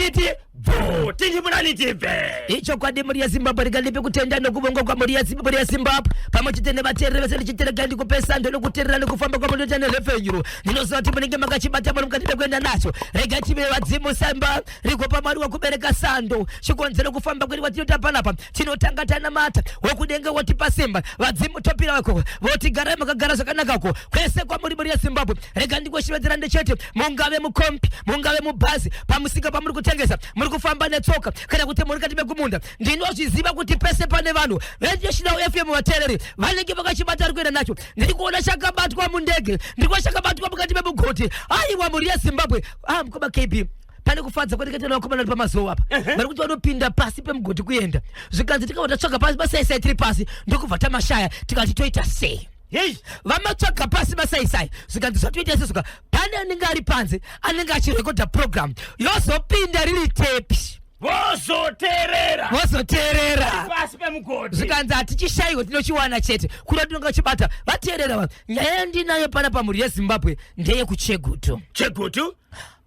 Tinditi bvu, tindimurani tibve. Ichokwadi mhuri yeZimbabwe, rikandipe kutenda nokuvonga kwamhuri yeZimbabwe yeZimbabwe pamwe chete nevateereri vese, ndichiterega ndikupe sando nokuteerera nekufamba kwamunoita nerefenyuro. Ndinoziva kuti munenge makachibata muri mukati mekuenda nacho. Rega tive vadzimu samba rigopa Mwari wakubereka sando. Chikonzero kufamba kwedu kwatinoita panapa, tinotanga tanamata wekudenga wotipa simba, vadzimu topira wako voti garai makagara zvakanakako kwese kwamuri mhuri yeZimbabwe. Rega ndikoshevedzera ndechete, mungave mukombi, mungave mubhazi, pamusika pamuri kutengesa, muri kufamba netsoka kana kuti muri kati mekumunda, ndinozviziva kuti pese pane vanhu veNational FM vateereri vanenge vakachibata ari kuenda nacho. Ndiri kuona chakabatwa mundege, ndiri kuona chakabatwa mukati memugodhi. Aiwa mhuri yeZimbabwe, ah, mukoma KB, pane kufadza kwandikaita nevakomana vari pamazowo apa, vari kuti vanopinda pasi pemugodhi kuenda, zvikanzi tikabva tatsvaga pasi masaisai tiri pasi, ndokubva tamashaya, tikati toita sei? Hey, vamatsvaga pasi masaisai, zvikanzi zvatoita sesuka pane anenge ari panze anenge achirekodha program yozopinda riri tepi, vozoteerera, vozoteerera pasi pemugodhi. Zvikanzi hatichishaiwe, tinochiwana chete kuda tinonga chibata vateerera vanhu. Nyaya yandinayo pana pamhuri yeZimbabwe ndeyekuChegutu. Chegutu.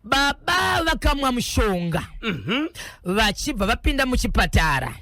Baba vakamwa mushonga, vachibva vapinda muchipatara,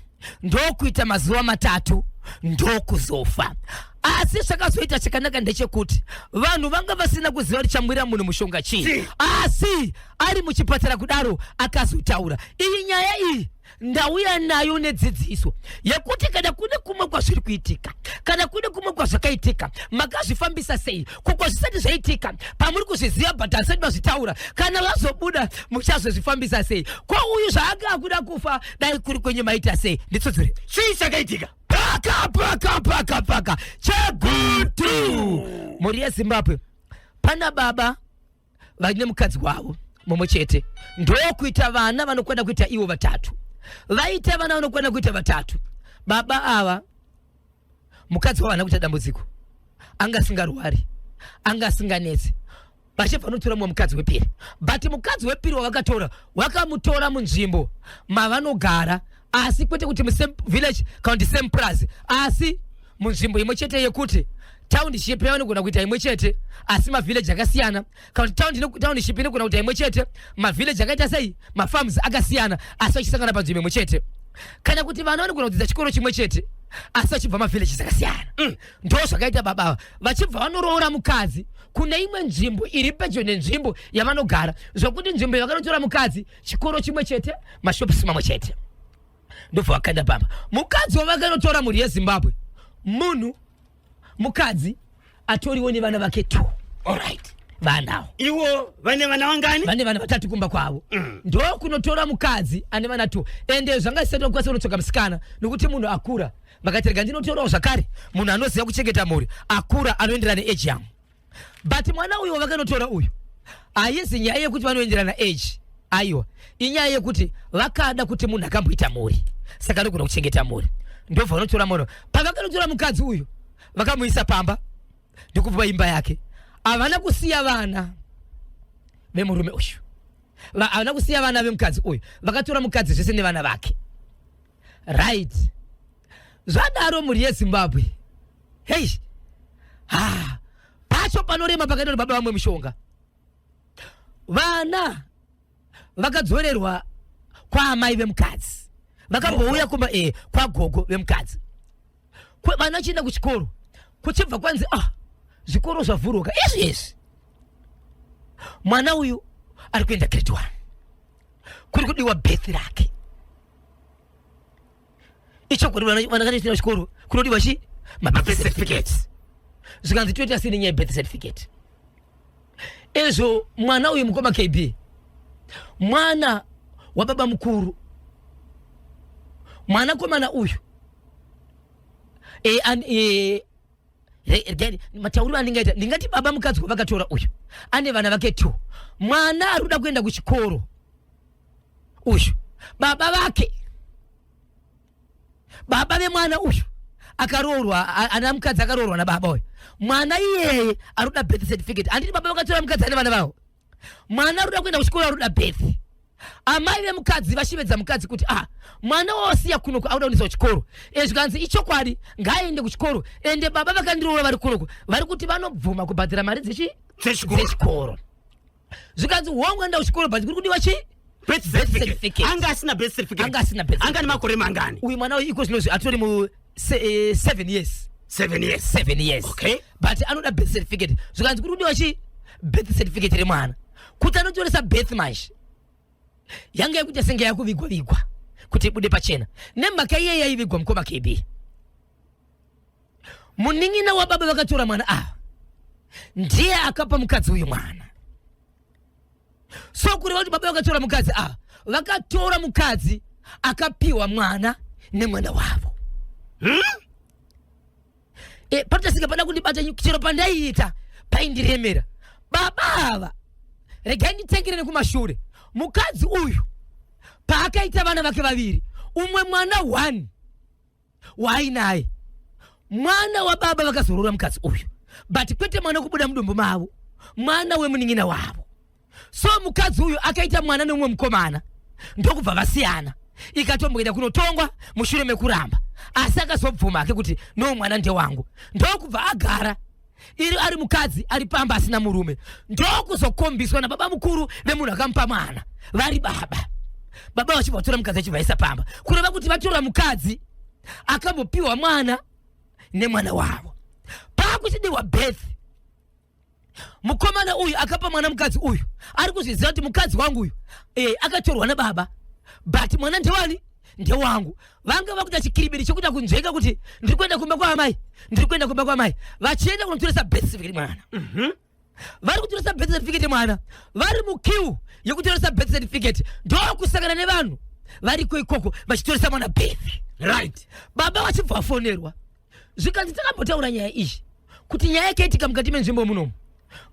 ndokuita mazuva 3, ndokuzofa. Asi zvakazoita chakanaka ndechekuti vanhu vanga vasina kuziva kuti chamwira munhu mushonga chii. Chii? Asi ari muchipatara kudaro akazotaura. Iyi nyaya iyi ndauya nayo nedzidziso yekuti kana kune kumwe kwazviri kuitika, kana kune kumwe kwazvakaitika, makazvifambisa sei? Kuko zvisati zvaitika, pamuri kuzviziva but hasati mazvitaura, kana vazobuda muchazozvifambisa sei? Ko uyu zvaanga akuda kufa, dai kuri kwenyu maita sei? Nditsudzure. Chii chakaitika? Paka paka paka paka Chegutu, mhuri yeZimbabwe, pana baba vaine mukadzi wavo mumwe chete, ndokuita vana vanokwana kuita ivo vatatu. Vaita vana vanokwana kuita vatatu. Baba ava, mukadzi wavo haana kuita dambudziko, anga asingarwari, anga asinganetsi. Vachibva vanotora mumwe mukadzi wepiri, but mukadzi wepiri wavakatora, wakamutora munzvimbo mavanogara, asi kwete kuti musame village kana kuti same place, asi munzvimbo imwe chete, yekuti township yavanogona kuita imwe chete asi mavillage akasiyana, kana kuti township inogona kuita imwe chete, mavillage akaita sei, mafarms akasiyana, asi vachisangana panzvimbo imwe chete, kana kuti vana vanogona kudzidza chikoro chimwe chete asi vachibva mavillages akasiyana. Ndo zvakaita baba ava, vachibva vanoroora mukadzi kune imwe nzvimbo iri pedyo nenzvimbo yavanogara, zvokuti nzvimbo yavakanotora mukadzi, chikoro chimwe chete, mashops mamwe chete. Ndobva vakaenda pamba. Mukadzi wavakanotora, mhuri yeZimbabwe, munhu mukadzi atoriwo nevana vake two. Alright. Vanawo. Iwo vane vana vangani? Vane vana vatatu kumba kwavo. Ndokunotora mukadzi ane vana two, ende zvanga zvisati vakukwanisa kunotsvaga musikana nokuti munhu akura. Vakati rega ndinotorawo zvakare munhu anoziva kuchengeta mhuri, akura, anoenderana neage yangu. But mwana uyu wavakanotora uyu, haizi nyaya yekuti vanoenderana age, aiwa, inyaya yekuti vakada kuti munhu akamboita mhuri, saka anogona kuchengeta mhuri. Ndobva vanotora mwana. Pavakanotora mukadzi uyu, vakamuisa pamba ndikupa imba yake. Havana kusiya vana vemurume uyu, havana kusiya vana vemukadzi uyu, vakatora mukadzi zvese nevana vake. Right, zvadaro mhuri yeZimbabwe, hei, ha, pacho panorema pakaita kuti baba vamwe mushonga, vana vakadzorerwa kwaamai vemukadzi, vakambouya kumba kwagogo vemukadzi. Vana vachienda kuchikoro, kuchibva kwanzi, ah, zvikoro zvavhurwa izvi izvi, mwana uyu ari kuenda grade 1, kuri kudiwa birth rake. Ichokwadi, vana vana kuchikoro kunodiwa chi mabirth certificates. Zvikanzi toita sei nenyaya yebirth certificate? Ezvo mwana uyu, mukoma KB, mwana wababa mukuru, mwanakomana uyu, matauriro andingaita, ndingati baba mukadzi wavakatora uyu ane vana vake two. Mwana ari kuda kuenda kuchikoro uyu, baba vake, baba vemwana uyu akaroorwa, ana mukadzi akaroorwa nababa uyu, mwana iyeye ari kuda birth certificate. Handiti baba vakatora mukadzi ane vana vavo? Mwana ari kuda kuenda kuchikoro, ari kuda birth. Amai vemukadzi vashivedza mukadzi kuti, ah, mwana wawasiya kunoko auda kuendesa kuchikoro. Zvikanzi ichokwadi, ngaaende kuchikoro, ende baba vakandiroora vari kunoko vari kuti vanobvuma kubhadhara mari dzechikoro. Zvikanzi hongu, enda kuchikoro, but kuri kudiwa chi Birth certificate. Anga asina birth certificate. Anga asina birth. Anga nemakore mangani? Uyu mwana uyu iko zvinozvi atori mu 7 years. 7 years. 7 years. Okay. But anoda birth certificate. Zvikanzi kuri kudiwa chi birth certificate remwana kuti anotoresa birth. Manje yanga yekuita senge yakuvigwa vigwa kuti ibude pachena nemhaka iye yaivigwa. Mukoma KB, munin'ina wababa vakatora mwana ava ndiye akapa mukadzi uyu mwana. So kureva kuti baba vakatora mukadzi ava vakatora mukadzi akapiwa mwana nemwana wavo. Panotasika pada kundibata chero pandaiita paindiremera. Baba ava, regai nditengere nekumashure. Mukadzi uyu paakaita vana vake vaviri, umwe mwana one waainaye mwana wababa vakazorora mukadzi uyu, but kwete mwana kubuda mudumbu mavo, mwana wemunin'ina wavo. So mukadzi uyu akaita mwana nemumwe mukomana, ndokubva vasiyana. Ikatomboenda kunotongwa mushure mekuramba, asi akazobvuma ake kuti no, mwana ndewangu. Ndokubva agara iri ari mukadzi ari pamba asina murume, ndokuzokombiswa nababa mukuru vemunhu akamupa mwana vari baba. Baba vachibva vatora mukadzi achibvaisa pamba, kureva kuti vatora mukadzi akambopiwa mwana nemwana wavo. Paakuchidiwa birth, mukomana uyu akapa mwana mukadzi uyu ari kuzviziva kuti mukadzi wangu uyu akatorwa nababa, but mwana ndewani? Ndewangu. Vanga vakuita chikiribiri chekuita kunzvenga kuti ndiri kuenda kumba kwaamai, ndiri kuenda kumba kwaamai, vachienda kunotoresa birth certificate mwana. Vari kutoresa birth certificate mwana, vari muqueue yekutoresa birth certificate, ndokusangana nevanhu variko ikoko vachitoresa mwana birth. Baba vachibva vafonerwa, zvikanzi takambotaura nyaya iyi kuti nyaya yakaitika mukati menzvimbo munomu,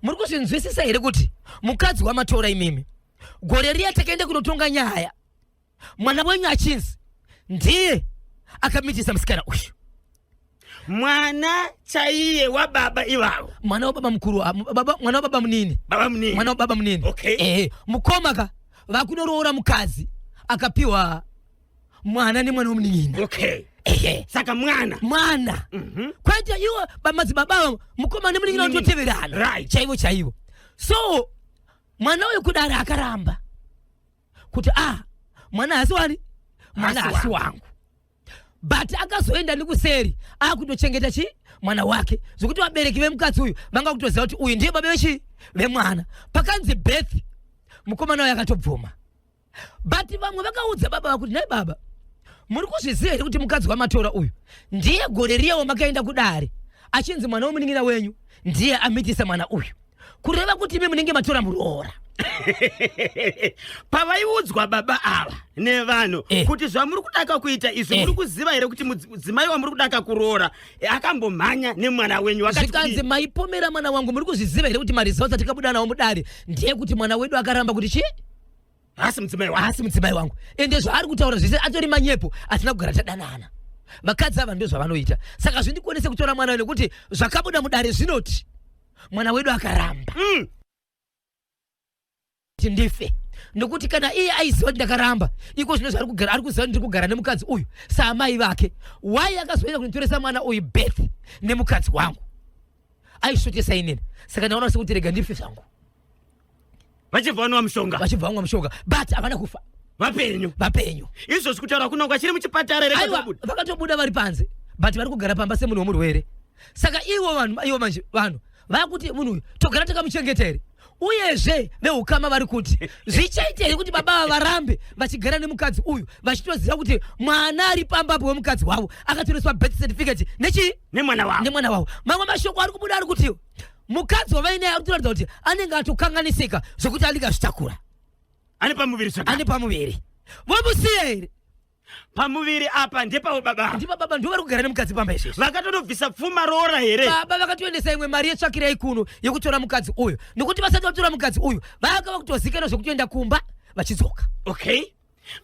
muri kuzvinzwisisa here kuti mukadzi wamatora imimi, gore riya takaenda kunotonga nyaya, mwana wenyu achinzi ndiye akamitisa musikana uyu? Mwana chaiye wababa ivavo? Mwana wababa mukuru, ah, baba, mwana wababa munini. Baba munini. Mwana wababa munini. Ehe, mukoma ka vakunoroora mukadzi akapiwa mwana nemwana wemunin'ina. Ehe. Saka mwana Mwana kwaita iwo bamadzibaba, mukoma nemunin'ina vanototeverana. Chaivo chaivo. So mwana uyu kudari akaramba kuti a mwana hasi wani, mwana hasi hasi wangu, but akazoenda nekuseri akutochengeta chi mwana wake, zvokuti vabereki vemukadzi uyu vanga kutoziva kuti uyu ndiye baba vechi vemwana. Pakanzi birth, mukomana uyu akatobvuma, but vamwe vakaudza baba vakuti, "Nai baba, muri kuzviziva here kuti mukadzi wamatora uyu ndiye gore riya wamakaenda kudare achinzi mwana wemunin'ina wenyu ndiye amitisa mwana uyu? Kureva kuti imi munenge matora muroora." Pavaiudzwa baba ava nevanhu kuti zvamuri kudaka kuita izvi, muri kuziva here kuti mudzimai wamuri kudaka kuroora akambomhanya nemwana wenyu? Vakati Zvikanzi, kudii? "Maipomera mwana wangu, muri kuzviziva here kuti maresults atikabuda nawo mudare ndeyekuti mwana wedu akaramba kuti chii?" Haasi mudzimai wangu. Haasi mudzimai wangu, ende zvaari kutaura zvese atori manyepo, hatina kugara tadanana. Vakadzi ava ndo zvavanoita. Saka zvindikonese kutora mwana nekuti zvakabuda mudare zvinoti mwana wedu akaramba kuti ndife, nokuti kana iye aiziva kuti ndakaramba, iko zvino zvaari kugara, ari kuziva kuti ndiri kugara nemukadzi uyu saamai vake, wai akazoenda kunditoresa mwana uyu birth nemukadzi wangu aisvotesa inini? Saka ndaona sekuti rega ndife zvangu. Vachibva vanwa mushonga. Vachibva vamwa mushonga, but havana kufa. Vapenyu? Vapenyu. Izvozvi kutaura kuno vachiri muchipatara here? Aiwa. Vakabuda? Vakatobuda, vari panze, but vari kugara pamba semunhu wemurwere. Saka ivo vanhu, ivo manje vanhu vakuti munhu uyu togara takamuchengeta here? Uyezve veukama vari kuti zvichaita here kuti baba ava varambe vachigara nemukadzi uyu vachitoziva kuti mwana ari pambapo wemukadzi wavo akatoreswa birth certificate nechii? Nemwana wavo. Nemwana wavo. Mamwe mashoko ari kubuda ari kuti mukadzi wavainaye ari kutoratidza kuti anenge atokanganisika zvokuti anenge azvitakura. Ane pamuviri zvakare. Ane pamuviri, vomusiya here? Pamuviri apa ndepavo baba. Ndipa baba, ndivo vari kugara nemukadzi pamba izvezvi. Vakatonobvisa pfuma roora here? Baba vakatoendesa imwe mari yetsvakirai kuno yekutora mukadzi uyu, nekuti vasati vatora mukadzi uyu vanga vakutozikanwa zvekutoenda kumba vachidzoka. Okay,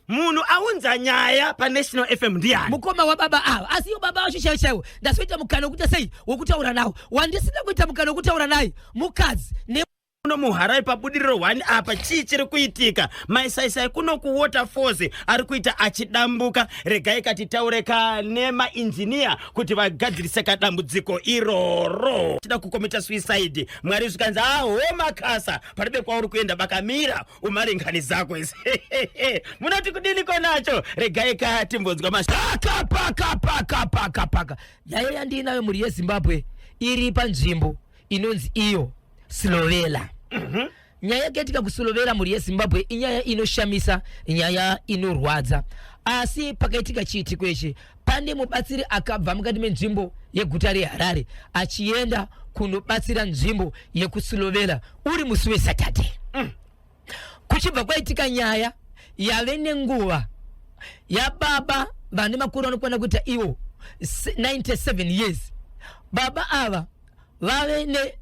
munhu aunza nyaya paNational FM ndiani? Mukoma wababa ava. Asi ivo baba vacho chaivo chaivo ndazoita mukana wekuita sei, wekutaura nawo. Wandisina kuita mukana wekutaura naye mukadzi. Muno muHarare paBudiriro 1 apa chii chiri kuitika? Maisaisai kuno kuWaterfalls ari kuita achidambuka. Regai katitaure ka nemainjiniya kuti vagadzirise kadambudziko iroro. Tida kukomita suicide. Mwari zvikanzi aho makasa paribe kwauri kuenda bakamira umaringani zako izi. Munoti kudini konacho? Regai ka timbonzwa paka paka paka paka paka. Nyaya yandiinayo mhuri yeZimbabwe iri panzvimbo inonzi iyo Slovela. Nyaya yakaitika kuSlovela mhuri yeZimbabwe inyaya inoshamisa, nyaya inorwadza. Asi pakaitika chiitiko ichi, pane mubatsiri akabva mukati menzvimbo yeguta reHarare achienda kunobatsira nzvimbo yekuSlovela uri musi weSaturday. Kuchibva kwaitika nyaya yave nenguva yababa vane makore anokwana kuita iwo 97 years. Baba ava vave ne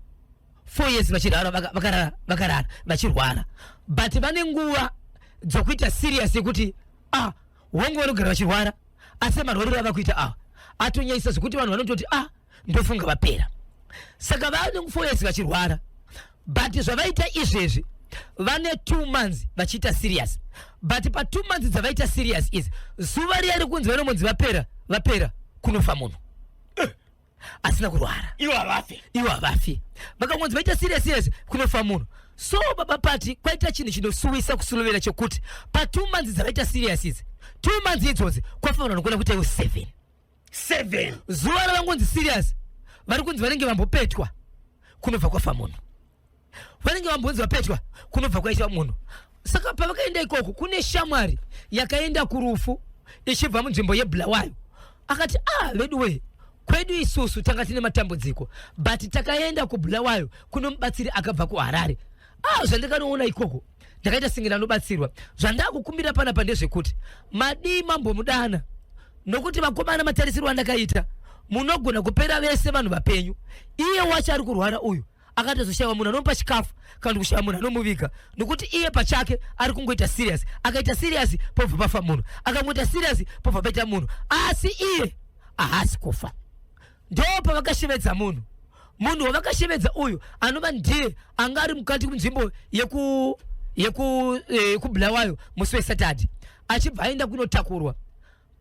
4 years vachirara, vakarara vakarara vachirwara, but vane nguva dzokuita serious yekuti ah, wangu vanogara vachirwara, asi marwariro ava kuita ava atonyanyisa zvekuti vanhu vanototi ah, ndofunga vapera. Saka vane 4 years vachirwara, but zvavaita izvezvi vane 2 months vachiita serious, but pa 2 months dzavaita serious izi, zuva riya rikunzi vanombonzi vapera vapera, kunofa munhu asina kurwara. Ivo havafi. Ivo havafi. Vakangonzi vaita serious serious, kunofa munhu. So baba pati kwaita chinhu chinosuwisa kuSlovela chekuti pa 2 months dzavaita serious idzi, 2 months idzodzi kwafa vanhu vanokwana kuita ivo 7. 7. Zuva ravangonzi serious, vari kunzi vanenge vambopetwa, kunobva kwafa munhu. Vanenge vambonzi vapetwa, kunobva kwaita munhu. Saka pavakaenda ikoko, kune shamwari yakaenda kurufu ichibva munzvimbo yeBulawayo, akati ah, veduwe, kwedu isusu tanga tine matambudziko, but takaenda kuBulawayo kuno mubatsiri akabva kuHarare. Ah, zvandakanoona ikoko ndakaita senge ndanobatsirwa. Zvandakukumbira panapa ndezvekuti madii mambomudana, nokuti vakomana, matarisiro andakaita, munogona kupera vese vanhu vapenyu. Iye wacho ari kurwara uyu akatozoshayiwa munhu anomupa chikafu kana kuti kushaya munhu anomuviga, nokuti iye pachake ari kungoita serious. Akaita serious pobva pafa munhu, akangoita serious pobva paita munhu, asi iye haasi kufa. Ndo pavakashevedza munhu. Munhu wavakashevedza uyu anova ndiye anga ari mukati kunzvimbo yeku yeku yekuBulawayo musi weSaturday, achibva aenda kunotakurwa.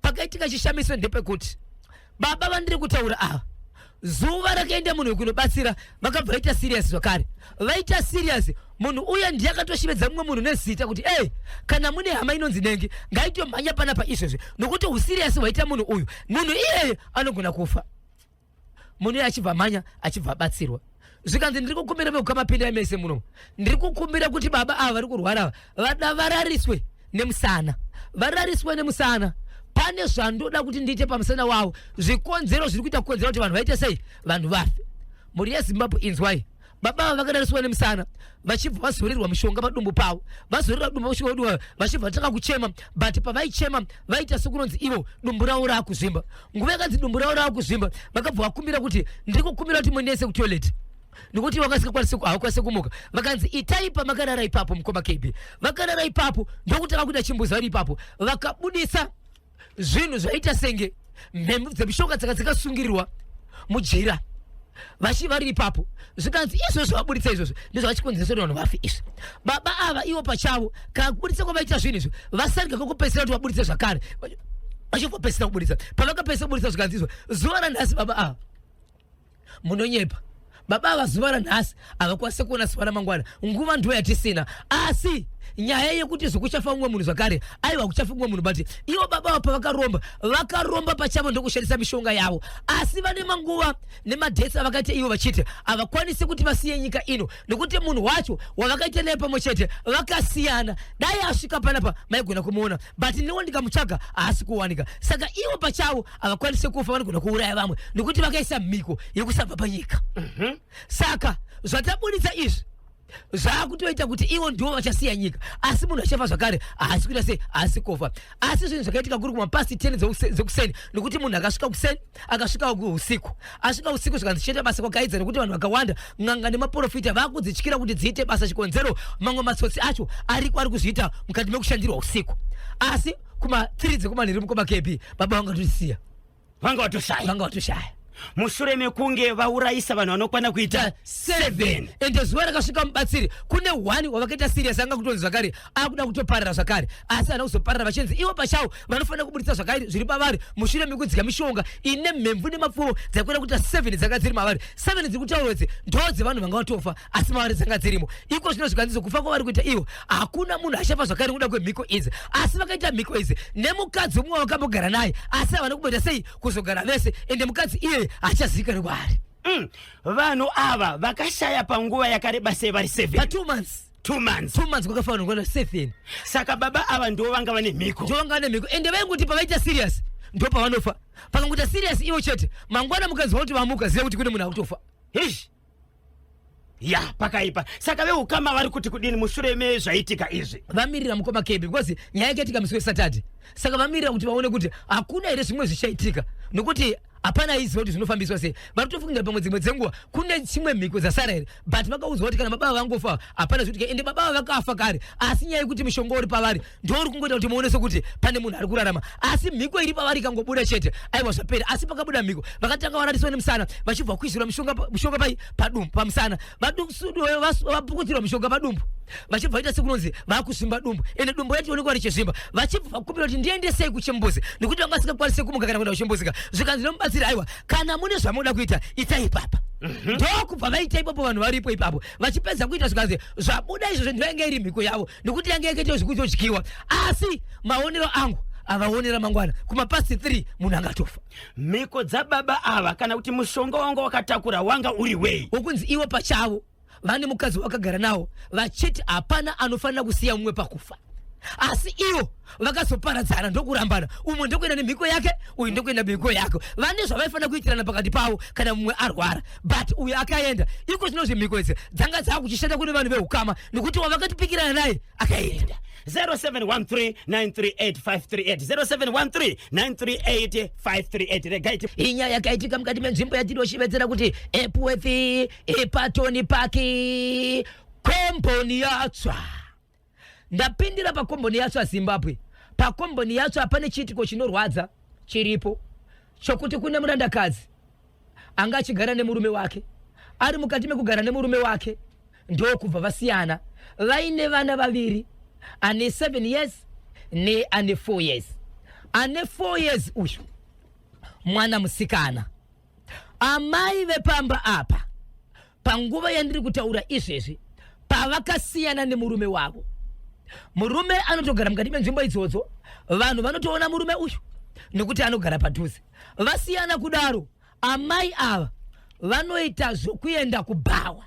Pakaitika chishamiso ndepekuti baba vandiri kutaura ava, zuva rakaenda munhu wekunobatsira, vakabva vaita serious zvakare. Vaita serious, munhu uya ndiye akatoshevedza mumwe munhu nezita kuti ei, kana mune hama inonzi Nenge, ngaitomhanya panapa izvezvi, nokuti userious hwaita munhu uyu, munhu iyeye anogona kufa. Munhu iye achibva mhanya, achibva abatsirwa. Zvikanzi, ndiri kukumbira vekukama, pindai mese muno, ndiri kukumbira kuti baba ava vari kurwara ava vada varariswe nemusana, varariswe nemusana. Pane zvandoda kuti ndiite pamusana wavo, zvikonzero zviri kuita kukonzera kuti vanhu vaite sei, vanhu vafe. Mhuri yeZimbabwe, inzwai. Baba ava vakarariswa nemusana, vachibva vazorerwa mushonga padumbu pavo. Vazorerwa dumbu mushonga dumbu, vachibva vatanga kuchema, but pavaichema vaita sekunonzi ivo dumbu ravo raakuzvimba. Nguva yakanzi dumbu ravo raakuzvimba, vakabva vakumbira kuti ndiri kukumbira kuti muendese kutoilet, nekuti vakasingakwanisi, havakwanisi kumuka. Vakanzi itai pamakarara ipapo. Mukoma KB, vakarara ipapo, ndokutanga kuita chimbuzi vari ipapo. Vakabudisa zvinhu zvaita senge mhemhu dzemishonga dzaka dzakasungirirwa mujira vachi vari ipapo. Zvikanzi izvozvo vaburitsa izvozvo ndizvo vachikonzeresa kuti vanhu vafe izvi. Baba ava ivo pachavo, kana kubuditsa kwavaita zvinhu izvi, vasarga kwekupedzisira kuti vaburitse zvakare, vachingopedzisira kuburitsa. Pavakapedzisa kuburitsa, zvikanzi izvo zuva ranhasi baba ava, munonyepa, baba ava zuva ranhasi havakwanisi kuona zuva ramangwana. Nguva ndo yatisina. Asi nyaya yekuti zvokuchafa mumwe munhu zvakare, aiwa, kuchafa mumwe munhu, but ivo baba ava pavakaromba, vakaromba pachavo ndokushandisa mishonga yavo, asi vane manguva nemadates avakaita ivo vachiti havakwanisi kuti vasiye nyika ino, nekuti munhu wacho wavakaita naye pamwe chete vakasiyana. Dai asvika panapa maigona kumuona, but newo ndikamutsvaga haasi kuwanika. Saka ivo pachavo havakwanisi kufa, vanogona kuuraya vamwe nekuti vakaisa mhiko yekusabva panyika. Saka zvatabuditsa izvi zvaakutoita kuti ivo ndivo vachasiya nyika, asi munhu achafa zvakare haasi kuita sei, haasi kufa. Asi zvinhu zvakaitika kuri kumapast 10 dzekuseni, nekuti munhu akasvika kuseni, akasvika usiku, asvika usiku, zvikanzi chiita basa kwakaidza, nekuti vanhu vakawanda, n'anga nemaprofita vakudzityira kuti dziite basa. Chikonzero, mamwe matsotsi acho ariko ari kuzviita mukati mekushandirwa usiku. Asi kuma 3 dzekumanheru, mukoma KB, baba vangatosiya. Vanga vatoshaya. Vanga vatoshaya. Mushure mekunge vaurayisa vanhu vanokwana kuita 7. Ende zuva rakasvika mubatsiri kune one wavakaita serious anga kutonzi zvakare akuda kutoparira zvakare, asi haana kuzoparira, vachinzi ivo pachavo vanofanira kuburitsa zvakare zviri pavari mushure mekudzika mishonga ine mhemvu nemapfumo dzaikuda kuita 7 dzanga dziri mavari. 7 dziri kutaurwa idzi ndo dzevanhu vanga vatofa, asi mavari dzanga dzirimo. Iko zvino zvikanzi kufa kwavari kuita ivo, hakuna munhu achafa zvakare nekuda kwemhiko idzi. Asi vakaita mhiko idzi nemukadzi umwe wavakambogara naye, asi havana kumboita sei kuzogara vese, ende mukadzi iyeye hachazivikanwi kwaari. Vanhu ava vakashaya panguva yakareba sei vari 7? Pa 2 months. 2 months. 2 months kwakafanirwa kuwana 7. Saka baba ava ndo vanga vane mhiko. Ndo vanga vane mhiko, ende vainguti pavaita serious ndo pavanofa. Pakangoita serious ivo chete, mangwana mukanzwa kuti vamuka, ziva kuti kune munhu akutofa. Hish. Ya, pakaipa. Saka veukama vari kuti kudini mushure mezvaitika izvi? Vamirira, mukoma Kebi, because nyaya yakaitika musi weSaturday, saka vamirira kuti vaone kuti hakuna here zvimwe zvichaitika, nokuti hapana aiziva kuti zvinofambiswa sei. Vari kutofungira pamwe dzimwe dzenguva kune chimwe mhiko dzasara here, but vakaudzwa kuti kana baba vangofa hapana zvikuitika. Ende baba vakafa kare, asi nyaya yekuti mishonga uri pavari ndo uri kungoita kuti muone sekuti pane munhu ari kurarama, asi mhiko iri pavari ikangobuda chete, aiwa, zvapera. Asi pakabuda mhiko, vakatanga varariswa nemusana, vachibva kuisirwa mishonga pai padumbu, pamusana, vapukutirwa mishonga padumbu, vachibva vaita sekunonzi vakusvimba dumbu, ende dumbu rachionekwa richizvimba. Vachibva vakumbira kuti ndiendesei kuchimbuzi, nekuti vanga vasingakwanisi kumuka kana kuenda kuchimbuzi ka. Zvikanzi nomubatsiri, aiwa, kana mune zvamunoda kuita, itai ipapa. Ndokubva vaita ipapo, vanhu varipo ipapo. Vachipedza kuita, zvikanzi zvabuda izvozvo. Ndoyanga iri mhiko yavo, nekuti yanga yakaita zvekutodyiwa. Asi maonero angu, avaonera mangwana kumapast 3 munhu angatofa. Mhiko dzababa ava, kana kuti mushonga wanga wakatakura, wanga uri wei? Wokunzi ivo pachavo vane mukadzi wakagara nawo, vachiti hapana anofanira kusiya mumwe pakufa, asi ivo vakazoparadzana ndokurambana, umwe ndokuenda nemhiko yake, uyu ndokuenda mhiko yake. Vane zvavaifanira kuitirana pakati pavo kana mumwe arwara, but uyu akaenda. Iko zvino zvimhiko idzi dzanga dzakuchishanda kune vanhu veukama, nekuti wavakatipikirana naye akaenda. 0713938538, 0713938538. Regai Inyaya yakaitika mukati menzvimbo yatinoshevedzera kuti Epworth, ePatoni Park, komboni yatsva. Ndapindira pakomboni yatsva, Zimbabwe. Pakomboni yatsva pane chiitiko chinorwadza chiripo, chokuti kune murandakadzi anga achigara nemurume wake. Ari mukati mekugara nemurume wake, ndokubva vasiyana vaine vana vaviri, ane 7 years neane 4 years. Ane 4 years uyu mwana musikana. Amai vepamba apa, panguva yandiri kutaura izvezvi, pavakasiyana nemurume wavo, murume anotogara mukati menzvimbo idzodzo. Vanhu vanotoona murume uyu nekuti anogara padhuze. Vasiyana kudaro, amai ava vanoita zvokuenda kubhawa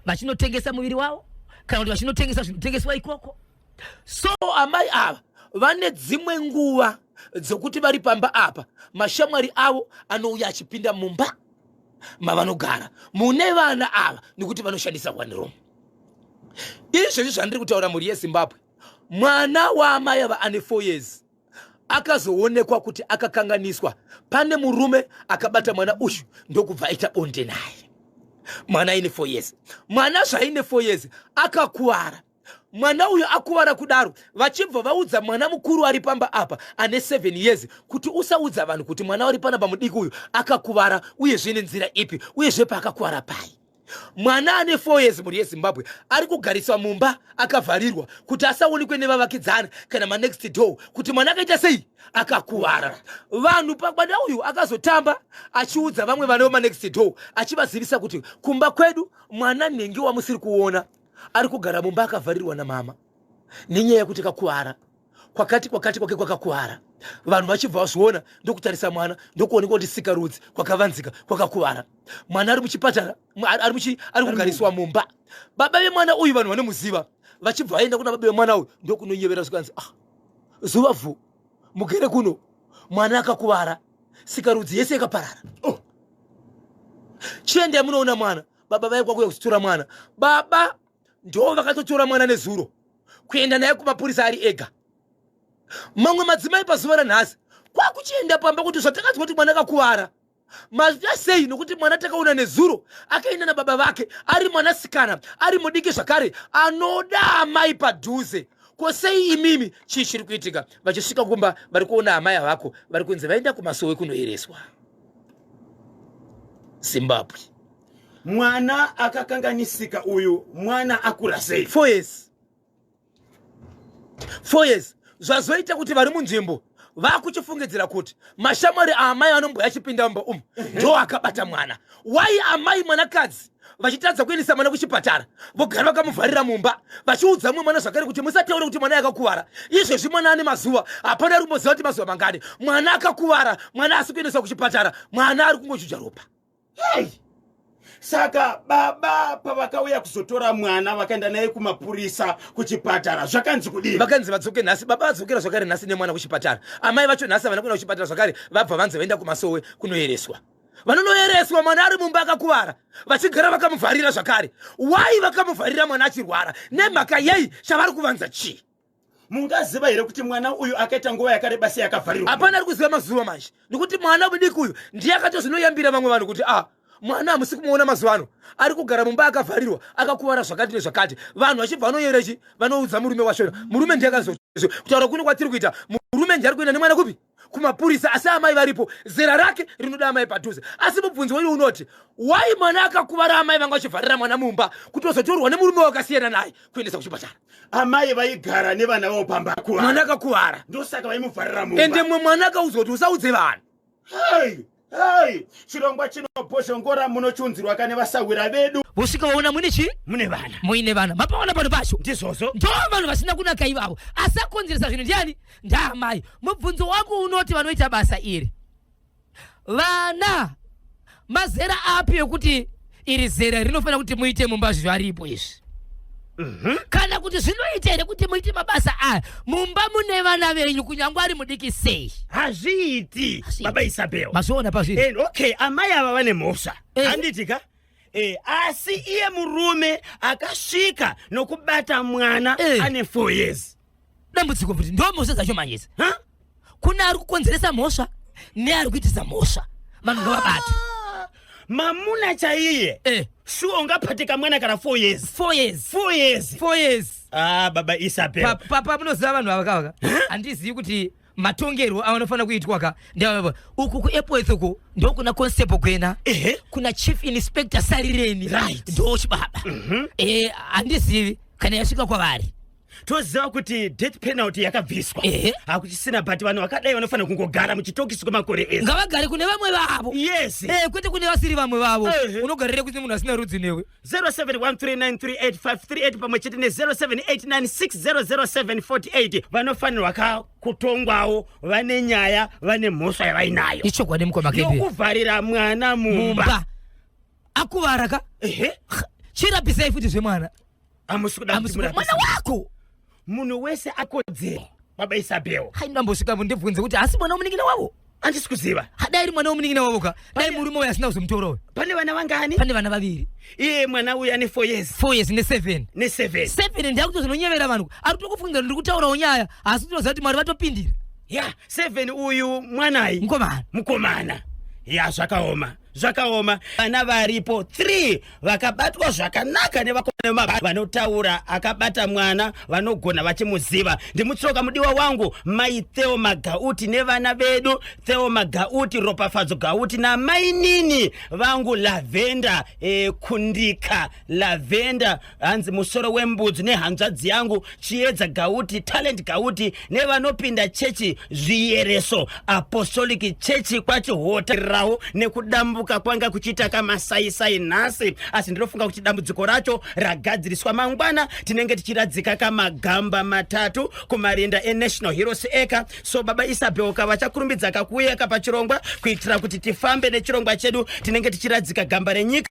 vachinotengesa muviri wavo, kana kuti vachinotengesa zvinotengeswa ikoko. So amai ava vane dzimwe nguva dzokuti vari pamba apa, mashamwari avo anouya achipinda mumba mavanogara mune vana ava, nekuti vanoshandisa one room. Izvezvi zvandiri kutaura, mhuri yeZimbabwe, mwana waamai ava ane 4 years akazoonekwa kuti akakanganiswa. Pane murume akabata mwana uyu ndokubva aita bonde naye, mwana aine 4 years. Mwana zvaine 4 years akakuvara. Mwana uyu akuvara kudaro, vachibva vaudza mwana mukuru ari pamba apa ane 7 years kuti usaudza vanhu kuti mwana wari panapa mudiki uyu akakuvara, uyezve nenzira ipi, uyezve paakakuvara pai. Mwana ane 4 years, mhuri yeZimbabwe, ari kugariswa mumba akavharirwa kuti asaonekwe nevavakidzana kana manext door kuti mwana akaita sei, akakuvara. Vanhu pamwana uyu akazotamba achiudza vamwe vana vemanext door, achivazivisa kuti kumba kwedu mwana nhengi wamusiri kuona ari kugara mumba akavharirwa namama nenyaya yekuti kakuvara kwakati kwakati kwake kwakakuvara. Vanhu vachibva vazviona ndokutarisa mwana, ndokuonekwa kuti sikarudzi kwakavanzika kwakakuvara. Mwana ari muchipatara, ari kugariswa mumba. Baba vemwana uyu vanhu vanomuziva, vachibva vaenda kuna baba vemwana uyu ndokunonyevera, zvikanzi, ah, zuva vhu mugere kuno, mwana akakuvara, sikarudzi yese yakaparara. Oh. Chiendai munoona mwana. Baba vaikwa kuya kuzotora mwana. Baba ndo vakatotora mwana nezuro kuenda naye kumapurisa ari ega. Mamwe madzimai pazuva ranhasi kwakuchienda pamba kuti zvatakanzwa kuti mwana akakuvara, mazvita sei? Nokuti mwana takaona nezuro akaenda nababa vake, ari mwanasikana ari mudiki zvakare, anoda amai padhuze. Ko sei imimi, chii chiri kuitika? Vachisvika kumba, vari kuona amai avako vari kunzi vaenda kumasowe kunoereswa. Zimbabwe. Mwana akakanganisika uyu, mwana akura sei? 4 years. 4 years. Zvazoita kuti vari munzvimbo vakuchifungidzira kuti mashamwari aamai anomboya achipinda mumba umu ndo akabata mwana. Wai amai mwanakadzi vachitadza kuendesa mwana kuchipatara, vogara vakamuvharira mumba, vachiudza mumwe mwana zvakare kuti musataure kuti mwana yakakuvara. Izvezvi mwana ane mazuva, hapana ari kumboziva kuti mazuva mangani mwana akakuvara. Mwana asi kuendeswa kuchipatara, mwana ari kungojuja ropa. Hey! Saka baba pavakauya kuzotora mwana, vakaenda naye kumapurisa, kuchipatara, zvakanzi kudii? Vakanzi vadzoke nhasi. Baba vadzokera zvakare nhasi nemwana kuchipatara. Amai vacho nhasi havana kuenda kuchipatara zvakare, vabva vanzi vaenda kumasowe kunoereswa. Vanonoereswa mwana ari mumba akakuvara, vachigara vakamuvharira zvakare. Wai vakamuvharira mwana achirwara? Nemhaka yei? Chavari kuvanza chii? Mungaziva here kuti mwana uyu akaita nguva yakareba sei akavharirwa? Hapana ari kuziva mazuva manje, nekuti mwana mudiki uyu ndiye akatozvinoyambira vamwe vanhu kuti a ah, mwana hamusi kumuona mazuva ano, ari kugara mumba akavharirwa, akakuvara zvakati nezvakati. Vanhu vachibva vanoyerechi vanoudza murume washona. Murume ndiye akazo kutaura kuno kwatiri kuita, murume ndiye ari kuenda nemwana kupi? Kumapurisa. Asi amai varipo, zera rake rinoda amai padhuze. Asi mubvunzo wenyu unoti wai mwana akakuvara, amai vanga vachivharira mwana mumba kuti vazotorwa nemurume wakasiyana naye kuendesa kuchipatara? Amai vaigara nevana vavo pamba, mwana akakuvara, ndosaka vaimuvharira mumba. Ende mumwe mwana akaudzwa kuti usaudze vanhu. Hey! Hey! Chirongwa chinobhozhongora munochiunzirwa kane vasahwira vedu. Vosvika vaona mune chii? Mune vana. Muine vana. Mapaona pano pacho. Ndizvozvo. Ndo vanhu vasina kunaka ivavo. Asi akonzeresa zvinhu ndiani? Ndaamai. Mubvunzo wangu unoti vanoita basa iri. Vana mazera api ekuti iri zera rinofanira kuti muite mumba zvaripo izvi? Kana kuti zvinoita here kuti muite mabasa aya mumba mune vana venyu, kunyange ari mudiki sei? Hazviiti. Hazviiti. Baba Isabel. Mazviona pazviri? Okay, amai ava vane mhosva. Handiti ka? Asi iye murume akasvika nokubata mwana ane 4 years. Dambudziko futi ndo mhosva dzacho manje idzi. Ha? Kune ari kukonzeresa mhosva neari kuitisa mhosva, vanhu ngavabatwe. Ah, mamuna chaiye. Shuwa ungapatika mwana kana 4 years? 4 years. 4 years. 4 years. Ah, baba Isabel. Papa, munoziva vanhu ava kavaka, handizivi kuti matongerwo avanofanira kuitwa ka ndevava. Uku kuEpworth uku ndokuna Constable Gwena, kuna Chief Inspector Sarireni. Ndo chibaba. Handizivi kana yasvika kwavari. Toziva kuti death penalty yakabviswa, hakuchisina, but vanhu vakadai vanofanira kungogara muchitokisi kwemakore ese. Ngavagare kune vamwe vavo. Kwete kune vasiri vamwe vavo. Unogarire kuti munhu asina rudzi newe? 0713938538 pamwe chete ne0789600748 vanofanirwa ka kutongwawo, vane nyaya, vane mhosva yavainayo. Ichokwadi, mukoma Kepi. Yokuvharira mwana mumba. Mumba akuvara ka. Chirapisai futi zvemwana. Hamusi kuda kuti Hamusi mwana murapise. wako. Munhu wese akodzero, baba Isabel. Hai, ndambosvika ndibvunze kuti asi mwana womunin'ina wavo? Handisi kuziva. Dai ri mwana womunin'ina wavo ka, dai murume uyo asina kuzomutora uyo. Pane vana vangani? Pane vana vaviri. Iye mwana uyu ane 4 years. 4 years ne7. Ne7. 7 ndakutozononyevera vanhu, ari kutokufungira ndiri kutaurawo nyaya, asi tinoziva kuti Mwari vatopindira. Ya, 7 uyu mwanai? Mukomana. Mukomana. Ya, zvakaoma, zvakaoma. Vana varipo 3 vakabatwa zvakanaka nevakomana vanotaura akabata mwana vanogona vachimuziva. Ndimutsoka mudiwa wangu mai Theo Magauti nevana vedu Theo Magauti, Ropafadzo Gauti namainini vangu Lavenda, Kundika Lavenda, hanzi musoro wembudzi, nehanzvadzi yangu Chiedza Gauti, Talent Gauti, nevanopinda chechi Zviyereso Apostolic Chechi kwaChihota rawo nekudambuka kwanga kuchiita kamasaisai nhasi, asi ndinofunga kuti dambudziko racho ragadziriswa. Mangwana tinenge tichiradzika kamagamba matatu kumarinda eNational Heroes Acre. So baba Isabel ka vachakurumbidza kakuuyaka pachirongwa kuitira kuti tifambe nechirongwa chedu. Tinenge tichiradzika gamba renyika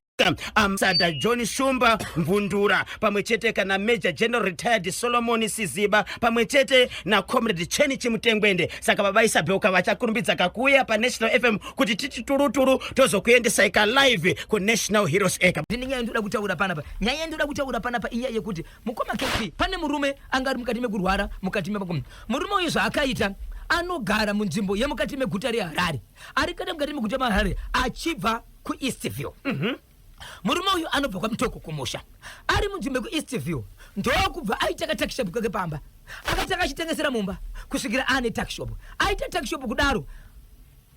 Ambassador John Shumba Mvundura, pamwe chete kana Major General Retired Solomon Siziba, pamwe chete naComrade Cheni Chimutengwende. Saka baba Isabel ka vachakurumbidza kakuuya paNational FM kuti titi turuturu tozokuendesai kalive kuNational Heroes Acre. Ndine nyaya yandinoda kutaura panapa. Nyaya yandinoda kutaura panapa inyaya yekuti, mukoma KP, pane murume anga ari mukati mekurwara mukati memakomo. Murume uyu zvaakaita, anogara munzvimbo yemukati meguta reHarare, ari kati mukati meguta meHarare achibva kuEastview. Murume uyu anobva kwaMutoko kumusha, ari munzvimbo yekuEastview, ndokubva aita katakishop kake pamba. Akatanga achitengesera mumba kusvikira aane takishop. Aita takishop kudaro,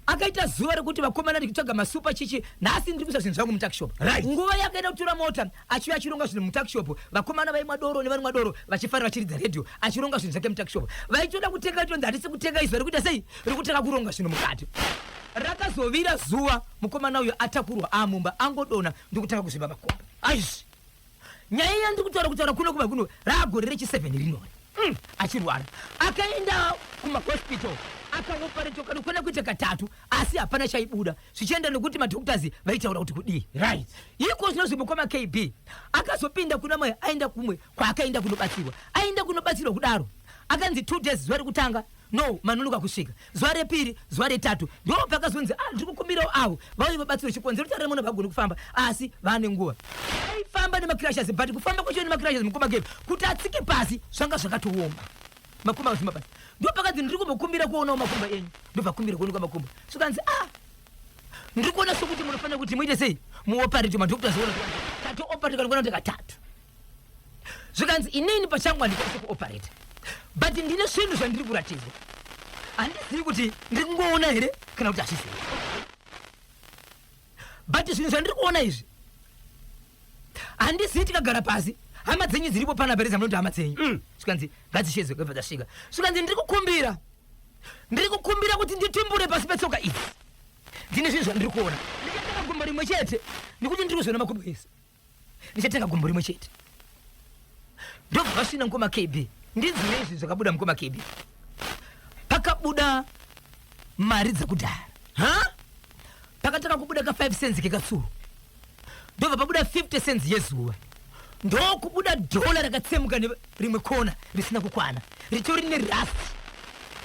Akaita zuva rekuti vakomana ndikutsvaga masupa chichi, nhasi ndiri kuisa zvinhu zvangu mutakishop. Nguva yakaenda kutora mota achiuya achironga zvinhu mutakishop, vakomana vaimwa doro nevarimwa doro vachifara vachiridza redhiyo, achironga zvinhu zvake mutakishop. Vaitoda kutenga tonzi hatisi kutenga izuva rekuita sei, rekutanga kuronga zvinhu mukati. Rakazovira zuva mukomana uyo atakurwa amumba angodona ndikutanga kuzvimba makumbo. Aizvi Nyaya yandiri kutaura kutaura kuno kuba kuno raagore rechi7 rinori achirwara akaenda kumahospital akaoparetwa kanokwana kuita katatu, asi hapana chaibuda zvichienda nekuti madoctors vaitaura kuti kudii. Iko zvinozvi mukoma KB akazopinda kuna mai, aenda kumwe kwaakaenda kunobatsirwa. Aenda kunobatsirwa kudaro akanzi 2 days zuva rekutanga no manonoka kusvika, zuva repiri, zuva retatu ndo pakazonzi ah, ndiri kukumbirawo avo vauye vabatsirwe. Chikonzero charemona vagoni kufamba asi vane nguva aifamba nemacrutches, but kufamba kwacho nemacrutches, mukoma KB, kuti atsike pasi zvanga zvakatooma. Makumbo akazvimba pasi. Ndo pakanzi ndiri kumbokumbira kuonawo makumbo enyu. Ndobva kumbira kuonekwa makumbo, zvikanzi ah, ndiri kuona sokuti munofanira kuti muite sei, muoperate. Madoctors ona tatooperate kanokwana kuti katatu. Zvikanzi inini pachangu handikwanisi kuoperate, but ndine zvinhu zvandiri kuratidzwa, handizivi kuti ndiri kungoona here kana kuti hazvizivi, but zvinhu zvandiri kuona izvi handizivi. Tikagara pasi, hama dzenyu dziripo panapa here dzamunoti hama dzenyu? Zvikanzi ngadzishedzwe. Kabva dzasvika, zvikanzi ndiri kukumbira kuti nditumbure pasi petsoka idzi, ndine zvinhu zvandiri kuona. Ndichatenga gumbo rimwe chete nekuti ndiri kuzviona makumbo ese. Ndichatenga gumbo rimwe chete. Ndobva vasvina mukoma KB, ndinzwire izvi zvakabuda mukoma KB. Pakabuda mari dzekudhara. Ha. Pakatanga kubuda ka 5 cents kekatsuro, ndobva pabuda 50 cents yezuva, ndokubuda dhola rakatsemuka nerimwe kona risina kukwana, ritori nerust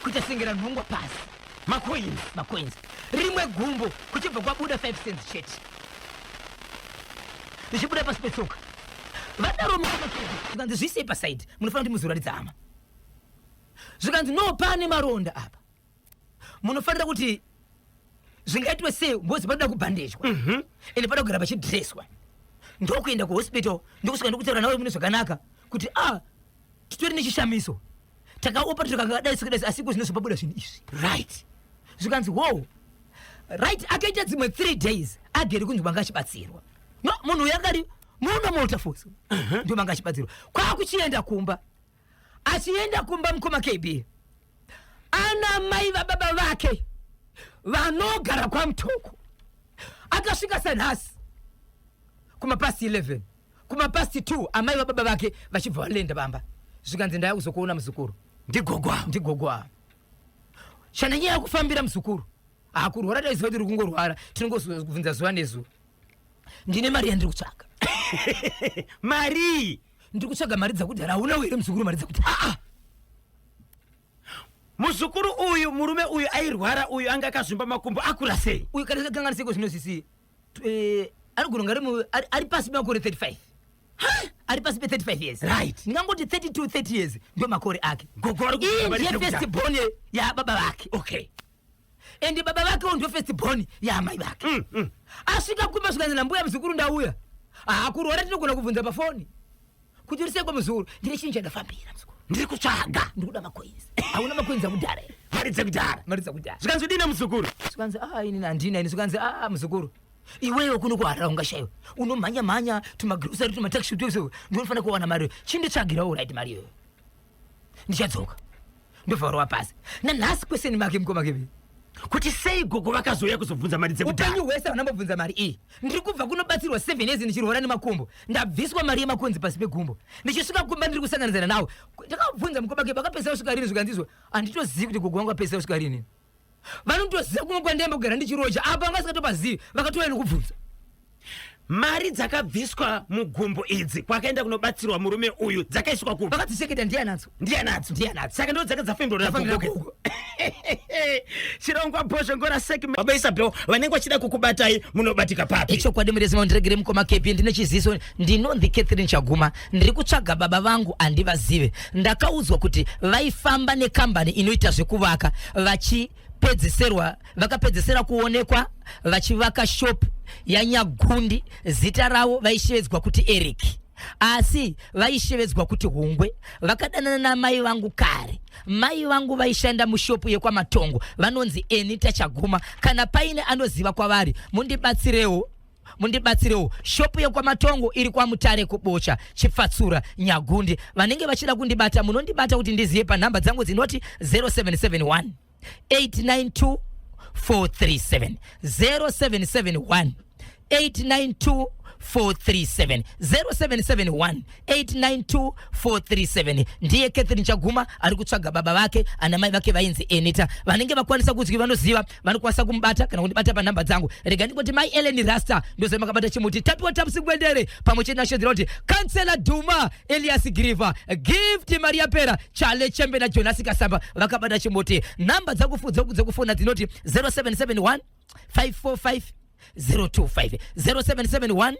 kuita senge ranhongwa pasi. Macoins. Macoins. Rimwe gumbo kuchibva kwabuda 5 cents chete richibuda pasi petsoka. Vadaro zvikanzi zviisei paside, munofanira kuti muzoratidza hama. Zvikanzi no, pane maronda apa, munofanira kuti zvingaitwe sei mbozi panoda kubhandejwa ende panoda kugara pachidreswa. Ndokuenda kuhospital, ndokusvika ndokutaura nawe mune zvakanaka kuti a titori nechishamiso, takaopa tikakadai sekadai, asi iko zvino pabuda zvinhu izvi. Zvikanzi wow, right. Akaita dzimwe 3 days agere kunzi vanga achibatsirwa. No, munhu uyu angari muno muWaterfalls ndo vanga achibatsirwa, kwakuchienda kumba. Achienda kumba, mukoma KB, ana mai vababa vake vanogara kwaMutoko. Akasvika sanhasi kumapast 11, kumapast 2, amai vababa vake vachibva valenda bamba. Zvikanzi ndaya kuzokuona muzukuru. Ndigogwa. Ndigogwa. Chananyaya kufambira muzukuru, hakurwara taiziva kuti uri kungorwara, tinongozobvunza zuva nezuva. Ndine mari yandiri kutsvaga. Mari? Ndiri kutsvaga mari dzakudhara. Hauna here muzukuru mari dzakudhara? Aa, muzukuru uyu, murume uyu airwara uyu anga akazvimba makumbo akura sei? Uyu kana kanganiseko zvinosisi anogona kunge ari pasi pemakore 35, ari pasi pe35 years. Ndingangoti 32, 30 years ndo makore ake. Gogo vari Iyi kutsvaga mari ndiye dzekudhara. first born yababa vake. Ende baba vakewo ndo first born yaamai vake. Asvika kumba zvikanzi nambuya, muzukuru ndauya. Hakurwara tinogona kubvunza pafoni kuti uri sei muzukuru. Ndine chinhu chandafambira muzukuru. Ndiri kutsvaga. Ndiri kuda macoins. Hauna macoins akudhara here? Mari dzekudhara. Mari dzakudhara. Zvikanzi udini muzukuru? Zvikanzi a inini handina ini. Zvikanzi a muzukuru, iwewe kuno kuharara ungashayiwa, unomhanya mhanya tumagrocery, tumataxi twese, ndinofanira kuwana mari. Chinditsvagirawo right mari iyoyo, ndichadzoka. Ndobva rova pasi nanhasi kweseni make mukoma KB. Kuti sei gogo vakazouya kuzobvunza mari dzekudhara? Upenyu hwese vanambobvunza mari iyi. Ndiri kubva kunobatsirwa 7 years ndichirwara nemakumbo, ndabviswa mari yemakonzi pasi pegumbo, ndichisvika kumba ndiri kusanganidzana nawo. Ndakabvunza mukoma KB, akapedzisa kusvika rini? Zvikanzizwa handitozivi kuti gogo wangu apedzisa kusvika rini. Vanotoziva kumwe kwandemba kugara ndichiroja apa vanga vasikatopazivi, vakatouya nokubvunza. Mari dzakabviswa mugumbo idzi kwakaenda kunobatsirwa murume uyu dzakaiswa kupi? Vakadzichengeta, ndiye anadzo. Ndiye anadzo. Ndiye anadzo. Saka ndo dzaka dzafembera. Dzafembera gogo. Chirongwa Bhozhongora segment. Baba Isabel, vanenge vachida kukubatai munobatika papi? Ichokwadi murezima, ndiregere mukoma KB, ndine chiziso. Ndinonzi Catherine Chaguma, ndiri kutsvaga baba vangu, handivazive. Ndakaudzwa kuti vaifamba nekambani inoita zvekuvaka, vachipedziserwa vakapedzesera kuonekwa vachivaka shop yaNyagundi. Zita ravo vaishevedzwa kuti Eric. Asi vaishevedzwa kuti Hungwe. Vakadanana namai vangu kare. Mai vangu vaishanda mushopu yekwaMatongo vanonzi Enita Chaguma. Kana paine anoziva kwavari mundibatsirewo mundibatsirewo. Shopu yekwaMatongo iri kwaMutare kuBocha, Chipfatsura, Nyagundi. Vanenge vachida kundibata munondibata kuti ndizive panhamba dzangu dzinoti 0771 892 437 0771 892 437 0771 892 437. Ndiye Catherine Chaguma ari kutsvaga baba vake ana mai vake vainzi Enita. Vanenge vakwanisa kuzwi vanoziva vanokwanisa kumubata kana kundibata panhamba dzangu. Rega ndingoti mai Ellen Rasta ndoziva makabata chimuti. Tapiwa Tapsigwendere pamwe chete nashedzera kuti Kansela Duma, Elias Griva, Gift Maria Pera, Chale Chembe naJonasi Kasamba vakabata chimuti. Nhamba dzekufona dzinoti 0771 545 025, 0771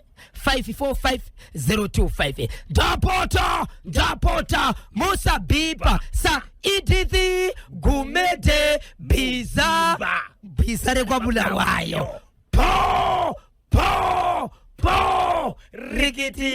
545 025. Ndapota, ndapota, musabhipa sa Edith Gumede Bhiza, bhiza rekwaBulawayo. Po po po rikiti.